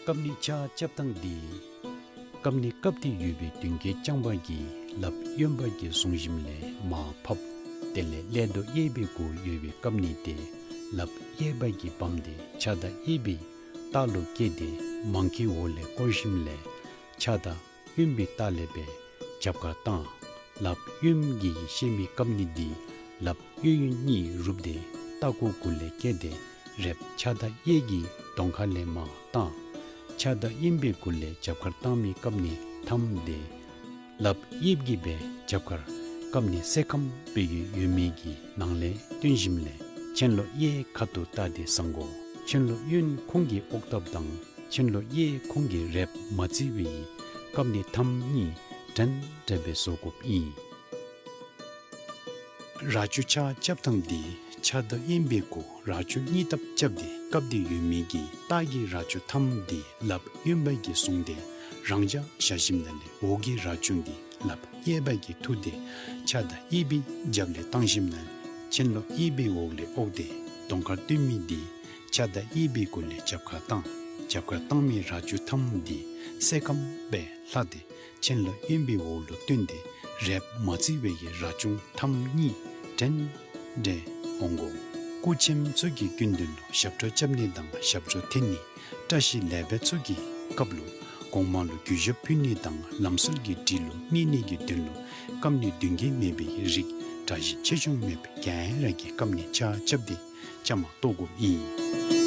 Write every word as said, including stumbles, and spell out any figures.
སྐབས་ནི་ཕྱག་བཅབ་སྟངས་འདི། སྐབས་ནི་སྐབས་དེ་ཡོད་པའི་མདུན་བསྐྱེད་རྐྱང་པ་གིས་ལགཔ་གཡོན་པ་གིས་བཟུང་ཞིནམ་ལས་མར་ཕབ། དེ་ལས་ཀླད་རྡོ་གཡས་པའི་མགོ་ཡོད་པའི་སྐབས་ནི་དེ་ལགཔ་གཡས་པ་གིས་བསྡམས་ཏེ་ཕྱག་མདའ་གཡས་པའི་ལྟག་ལུ་བཀལ་ཏེ་མང་ཁའི་འོག་ལས་བསྐོར་ཞིནམ་ལས་ཕྱག་མདའ་གཡོན་པའི་ལྟག་ལས་སྦེ་རྒྱབ་ཁར་བཏང་། ལགཔ་གཡོན་གྱིས་བཤེད་མི་སྐབས་ནི་འདི་ལགཔ་གཡས་གཡོན་གཉིས་རུབ་སྟེ་ལྟག་ཀོ་གུ་ལས་བཀལ་ཏེ་རེགཔ་ཕྱག་མདའ་གཡས་ཀྱིས་གདོང་ཁ་ལས་མར་བཏང་། ཕྱག་མདའ་གཡོན་པའི་གུ་ལས་རྒྱབ་ཁར་བཏང་མི་སྐབས་ནི་ཐམ་སྟེ། ལགཔ་གཡས་ཀྱིས་སྦེ་རྒྱབ་ཁར་སྐབས་ནི་སེ་ཁམ་སྦེ་གི་ཡོད་མི་གི་ནང་ལས་བཏོན་ཞིནམ་ལས་མཆན་ལོག་གཡས་ཁ་ཐུག་བལྟ་སྟེ་བཟང་གོ། མཆན་ལོག་གཡོན་ཁོང་གི་ཨོག་ཐབ་དང་མཆན་ལོག་གཡས་ཁོང་གི་རེགཔ་མ་བརྩི་བའི་སྐབས་ནི་ཐམ་གཉིས་འདྲན་འདྲ་སྦེ་བཟོ་དགོཔ་ཨིན། རྭ་ཅོ་ཕྱག་བཅབ་སྟངས་འདི་ཕྱག་མདའ་གཡོན་པའི་གུ་རྭ་ཅོ་གཉིས་ཐབ་བཅབས་ཏེ་སྐབས་དེ་ཡོད་མི་གི་ལྟག་གི་རྭ་ཅོ་ཐམ་འདི་ལགཔ་གཡོན་པ་གིས་བཟུང་སྟེ་རང་འཇགས་བཞག་ཞིནམ་ལས་འོག་གི་རྭ་ཅོ་འདི་ལགཔ་གཡས་པ་གིས་འཐུ་སྟེ་ཕྱག་མདའ་གཡས་པའི་རྒྱབ་ལས་བཏང་ཞིནམ་ལས་མཆན་ལོག་གཡས་པའི་འོག་ལས་ཨོག་སྟེ་གདོང་ཁར་བཏོན་མི་འདི་ཕྱག་མདའ་གཡས་པའི་གུ་ལས་རྒྱབ་ཁར་བཏང་། རྒྱབ་ཁར་བཏང་མི་རྭ་ཅོ་ཐམ་འདི་སེ་ཁམ་སྦེ་ལྷག་སྟེ་མཆན་ལོག་གཡོན་པའི་འོག་ལུ་བཏོན་ཏེ་རེགཔ་མ་བརྩི་བའི་གི་རྭ་ཅོ་ཐམ་གཉིས་འདྲན་འདྲ་འོང་གོ། སྐུ་མཆེད་ཚུ་གི་སྐུ་མདུན་ལུ་ཞབས་བྲོ་རྐྱབ་ནི་དང་ཞབས་བྲོ་འཐེན་ནི། བཀྲ་ཤིས་ལེགས་པའི་ཚུ་གི་སྐབས་ལུ་གོང་མ་ལུ་གུས་ཞབས་ཕུལ་ནི་དང་ལམ་སྲོལ་གྱི་སྒྲིག་ལུ་གནས་ནི་གི་དོན་ལུ་སྐབས་ནི་མདུན་བསྐྱེད་མེད་པའི་རིགས་གྲྭ་བཞིན་ཆེ་ཆུང་མེད་པའི་ག་ར་གིས་སྐབས་ནི་ཕྱག་བཅབས་ཏེ་བཅའ་མར་གཏོགས་དགོཔ་ཨིན།